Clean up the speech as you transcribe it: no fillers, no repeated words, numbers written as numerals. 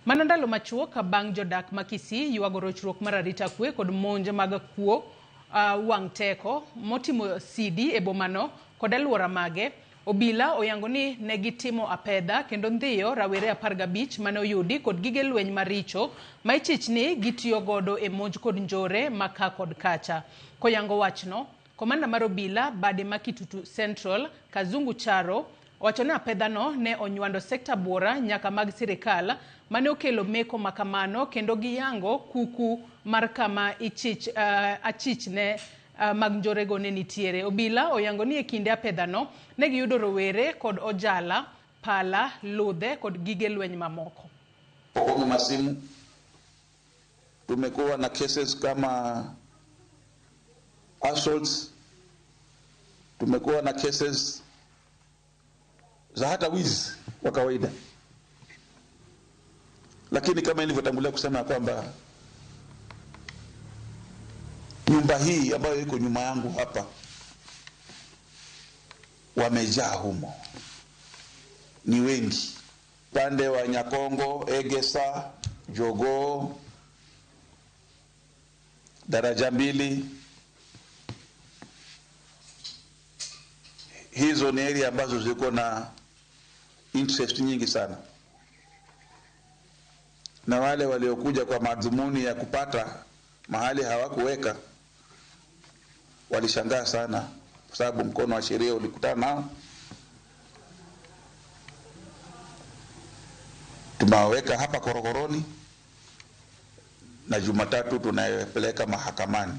Mana ndalo machuok bang' jodak ma Kisii ywago rochruok mar arita kwe kod monj mag kuo wang' teko motimo sidi e bomano kod aluora mage, obila oyango ni ne gitimo apedha kendo ndhiyo rawere 15 mane oyudi kod gige lweny maricho ma ichich ni gitiyo godo e monj kod njore ma ka kod kacha. Koyango wachno, komanda mar obila bade ma Kitutu Central, Kazungu Charo, owacho ni apedhano ne onywando sekta buora nyaka mag sirikal mane okelo meko makamano kendo giyango kuku mar kama ichich, achich ne mag njorego ne nitiere. Obila oyango ni e kinde apedhano ne giyudo rowere kod ojala, pala, ludhe kod gige lweny mamoko. Pokonywa masimu, tumekuwa na cases kama assaults, tumekuwa na cases za hata wizi wa kawaida, lakini kama nilivyotangulia kusema kwamba nyumba hii ambayo iko nyuma yangu hapa wamejaa humo, ni wengi, pande wa Nyakongo, Egesa, Jogoo, Daraja Mbili. Hizo ni area ambazo ziko na interest nyingi sana, na wale waliokuja kwa madhumuni ya kupata mahali hawakuweka walishangaa sana, kwa sababu mkono wa sheria ulikutana nao. Tumewaweka hapa korokoroni na Jumatatu tunayepeleka mahakamani.